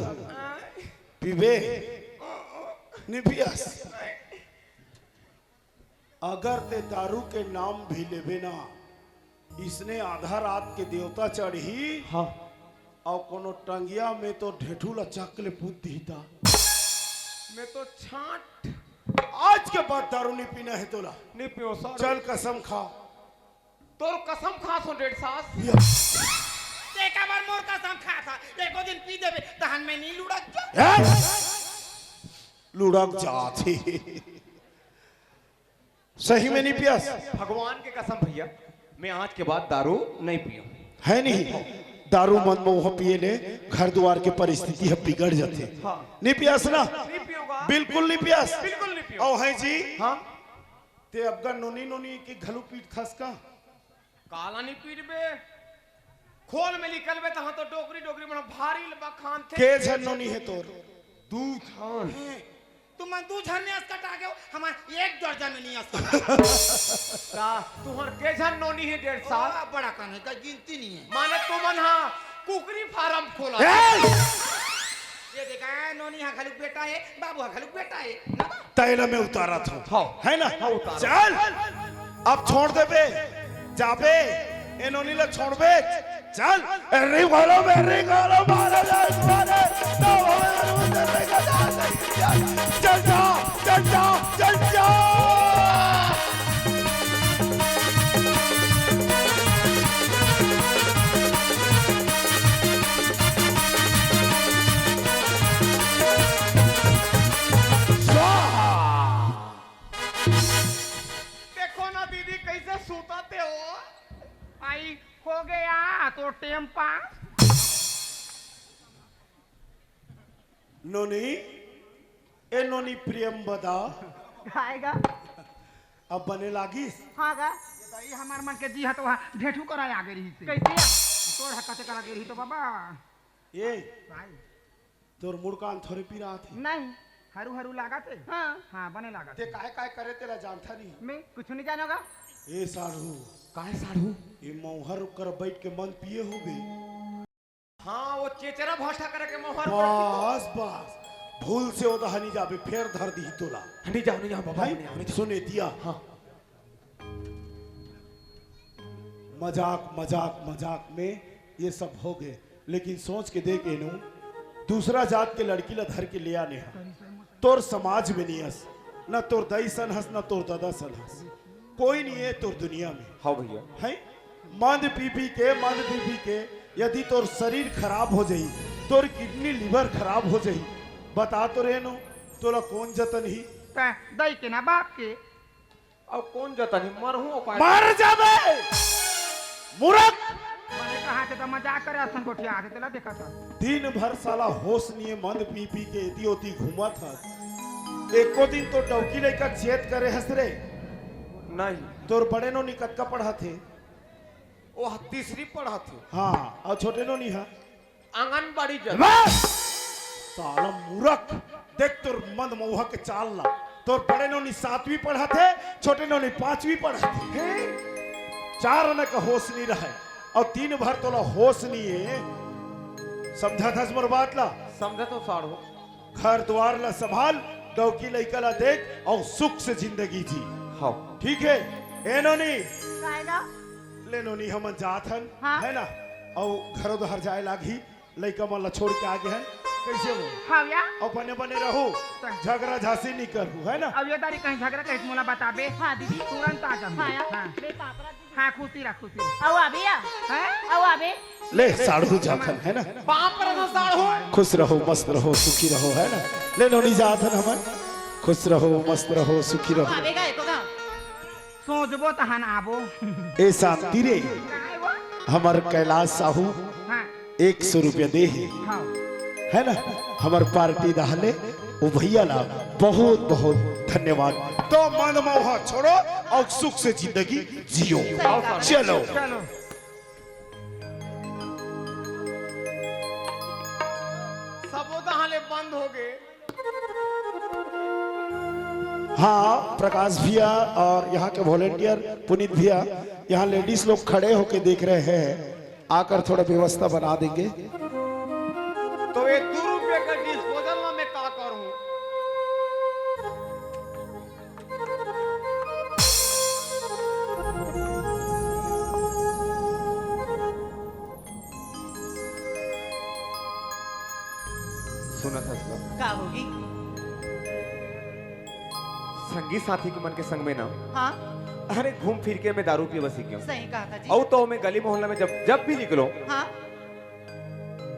पीबे? नहीं पियास। अगर ते दारू के नाम भी लेबे ना, इसने आधा रात के देवता चढ़ही। हाँ। अउ कोनो टंगिया में तो ढेठू ला चक ले पूत दिही ता। मैं तो छाट। आज के बाद दारू नहीं पीना है तोला। नहीं पियो साढ़ू। चल कसम खा। तोर कसम खाथों डेढ़ सास। या। ते काबर मोर कसम खाथा? एको दिन पी देबे, तहन मैं नहीं लुढ़क जा। हैं? लुढ़क जाथे। सही में नहीं पियास? भगवान के कसम भैया, मैं आज के बाद दारू नहीं पीऊँ। है नहीं? दारू मन में वो पिए ले, घर द्वार के परिस्थिति ह बिगड़ जाथे। हाँ। नहीं पियास ना? नहीं पीऊँगा। बिल्कुल नहीं पियास? बिल्कुल नहीं पीऊँ। अउ है जी? हाँ। ते अबगा नोनी नोनी के घलू पीटथस का? काला नहीं पीटबे? खोल में निकलबे तहाँ तो डोकरी डोकरी मन भारी बखानथे। के झन नोनी है तोर? दू झन। हैं, तुमन दू झन ने असकटा गेव, हमर एक दर्जन नोनी असकटा। का तुहर के झन नोनी है डेढ़ सास? ओ, बड़ा कन है, का गिनती नहीं है। माने तुमन हा कुकरी फार्म खोला। ए! ये देखा, नोनी हा घलुक बेटा है, बाबू हा घलुक बेटा है, ना बा? तैला में उतारा था। हाँ। है ना? हाँ, उतारा। चल, अब छोड़ देबे, जाबे, ए नोनी ला छोड़बे, चल। ए रे बोलो, ए रे बोलो, मारा जा, मारा। चल जा, चल जा, चल जा। नोनी, ए नोनी प्रेम बदा। आएगा। अब बने लागिस? हाँ गा। ये तो ये हमार मन के जी ह तो वहाँ ढेठू करा आगे रही से। कैसे? तोर हकते करा गे रही तो बाबा। ए, भाई। तोर मुड़कान थोरे पीरा आथे। नहीं, हरू हरू लागत हे। हाँ। हाँ, बने लागत ते हे। काय काय करे तेला जानता नहीं। मैं कुछ नहीं जानोगा। ए साढ़ू। काय साढ़ू? ए मौहर कर बैठ के मन पिए होबे। हाँ, वो चेचरा भाषा करे के मौहर पर। बस, बस। भूल से ओदहा नहीं जाबे, फेर धर दी तोला। नहीं जाओ, नहीं जाओ बाबा, भाई, नहीं जाओ, नहीं जाओ। सुन एतिया। हाँ। मजाक, मजाक, मजाक में ये सब हो गए, लेकिन सोच के देख एनू, दूसरा जात के लड़की ला धर के ले आने हा। तोर समाज में नहीं हस, न तोर दाई सन हस, न तोर दादा सन हस, कोई नहीं है तोर दुनिया में। हाँ भैया। है? मंद पी पी के, मंद पी पी के यदि तोर शरीर खराब हो जाई, तोर किडनी लिवर खराब हो जाई, बता तो रे नू, तोला कौन जतन ही? तै दाई के ना बाप के। अब कौन जतन ही? मरहूं उपाय। मर जाबे मूर्ख। मैंने कहा थे तो मजाक करे, असन गोठिया आथे तेला देखा था। दिन भर साला होश नहीं है, मंद पी पी के एती ओती घूमत हस। एको दिन तो डौकी लइका चेत करे हस रे? नहीं। तोर बड़े नोनी कतका पढ़त हे? वो तीसरी पढ़त हे। हाँ, और छोटे नोनी हा? आंगनबाड़ी जात। बस! साला मूर्ख, देख तोर मंद मौहा के चाल ला। तोर बड़े नोनी सातवीं पढ़त हे, छोटे नोनी पांचवीं पढ़त हे। चार आना का होश नहीं रहे और दिन भर तोला होश नहीं है। समझा थस मोर बात ला? समझा तो साढ़ू। घर द्वार ला संभाल, डौकी लइका ला देख और सुख से जिंदगी जी। हाँ। ठीक है? ए नोनी। काय गा? ले नोनी, हमन जात हन, हाँ। है ना? और घरों द्वार जाए लागही, लइका मन ला छोड़ के आगे हन। कैसे हो? हाँ भैया। और बने बने रहो, हाँ। झगड़ा झांसी नहीं करू, है ना? अब ये दारी कहीं झगड़ा कहीं मोला बताबे। हाँ दीदी। तुरंत आ जाऊँ। हाँ, या। हाँ। ले पापड़ा दीदी। हाँ, खुशी रह, खुशी रह। आओ अभी या। हैं? आओ अभी। ले, साढ़ू जाथन, है ना? पाँव परत हँव साढ़ू। खुश रहो, मस्त रहो, सुखी रहो, है ना? ले, नोनी जाथन हमन। खुश रहो, मस्त रहो, सुखी रहो। आवेगा, एको गा। सोचबो तहन आबो। ए शांति रे, काय वो? हमर कैलाश साहू हाँ। एक सौ रुपया दे हे। हाँ। है ना? हमर पार्टी दहले, वो भैया ला बहुत, बहुत धन्यवाद। तो मन मोह छोड़ो और सुख से जिंदगी जियो। सही बात। चलो। चलो। सबो दहां ले बंद हो गए। हाँ, प्रकाश भैया और यहाँ के वॉलंटियर पुनीत भैया, यहाँ लेडीज लोग खड़े होके देख रहे हैं, आकर थोड़ा व्यवस्था बना देंगे। तो ये दो रुपये का डिस्पोजल में मैं का करूं? सुनत हस ना? का होगी? संगी साथी के मन के संग में ना। हाँ। अरे घूम फिर के मैं दारू पीबा सीख गया। सही कहा था जी। अउ तो मैं गली मोहल्ला में जब जब भी निकलो। हाँ।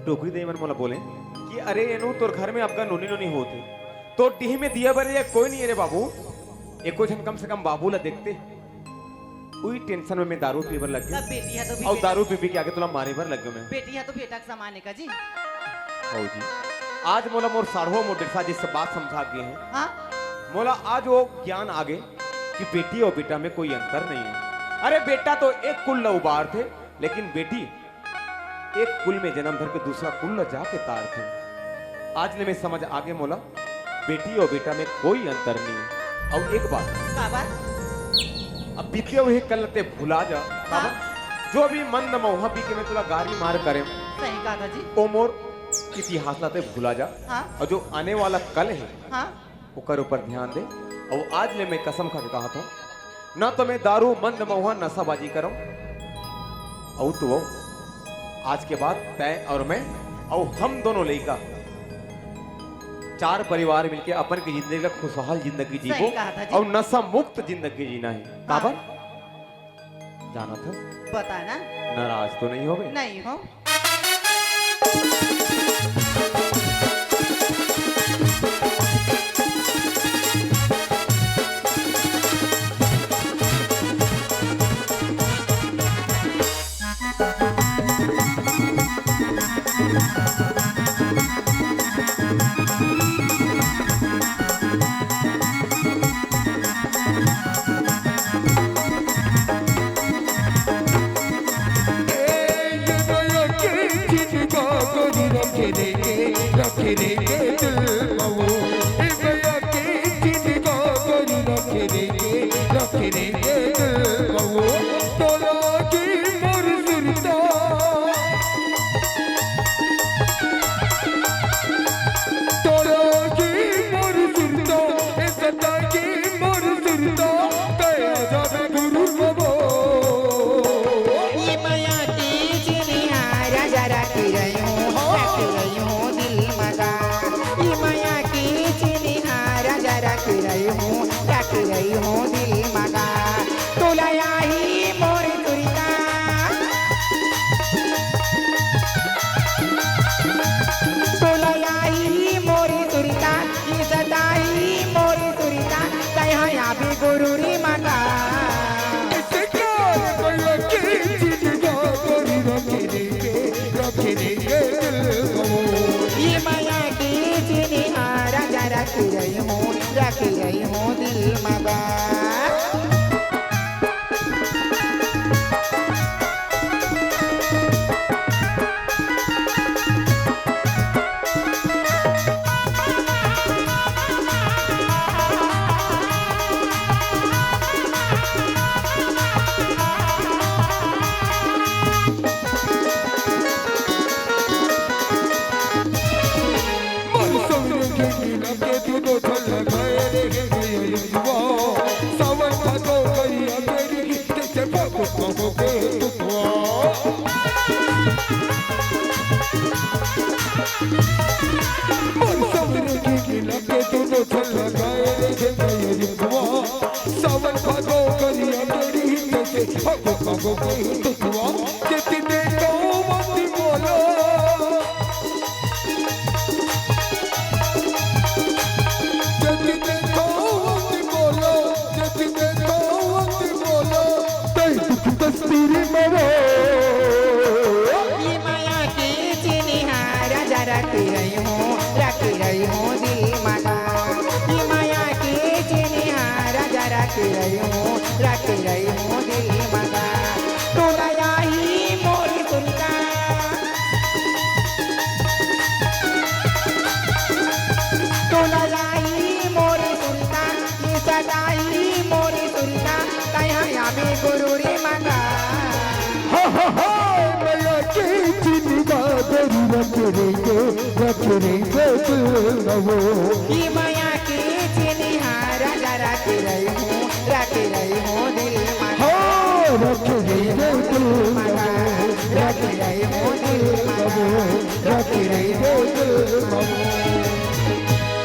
डोकरी दई मन मोला बोले कि अरे एनू तोर घर में अबका नोनी नोनी होत हे, तोर डीह में दिया बरे या कोई नहीं हे रे बाबू, एको झन कम से कम बाबू ला देखते। उही टेंशन में मैं दारू पीबर लग गया। तब बेटी है तो भी अउ बेटा। दारू पी पी के आगे तोला मारे बर लग गया मैं। बेटी है तो बेटा के समान है का जी। हौ जी, आज मोला मोर साढ़ो मोर डेढ़सा जी से बात समझा गए हैं। हाँ। मोला आज वो ज्ञान आगे कि बेटी और बेटा में कोई अंतर नहीं है। अरे बेटा तो एक कुल ला उबार थे, लेकिन बेटी एक कुल में जन्म धर के दूसरा कुल ला जाके तार थे। आज ले मैं समझ आगे मोला बेटी और बेटा में कोई अंतर नहीं है। और एक बात, का बात? अब बीते हुए कल ते भुला जा। हाँ। जो भी मंद मौहा पी के मैं तुला गारी मार करे, सही कहा था जी। ओ मोर इतिहास ला ते भुला जा। हाँ। और जो आने वाला कल है, हाँ। ओकर ऊपर ध्यान दे। और आज ले मैं कसम खा के कहा था, ना तो मैं दारू, मंद मौहा, नशाबाजी करम। और तो वो, आज के बाद तय और मैं और हम दोनों लइका चार परिवार मिलके अपन की जिंदगी ला खुशहाल जिंदगी सही जीबो कहा था जी। और नशा मुक्त जिंदगी जीना है। हाँ। काबर? जानत हस? बता ना। नाराज तो नहीं होबे? नहीं हो। रखे रही हूँ, रखे रही हूँ दिल मगा। सावन भादो करिया मेरी जैसे, अगो अगो कहीं तुतवा, जति देखो मत बोलो, जति देखो मत बोलो, जति देखो मत बोलो, तै दुख दस्तूरी मरो। ये माया के चिनिहारा जरा के रही हूँ, रखे रही हूँ दिल मगा। ये माया के चिनिहारा जरा के रही हूँ, रखे रही हूँ दिल मगा। तोला याही मोर सुनता, तोला याही मोर सुनता, ये सदाही मोर सुनता, तैहा यामी गुरु रे मगा। हा, हा, हा, मया के चिन्नी बादरी रख रेंगे, रख रेंगे दिल नवो। ये मया के चिन्नी हारा जा रख रही हूँ, रख रही हूँ दिल मगा। हाँ, रख रेंगे दिल नवो। रख रही हूँ दिल मगा।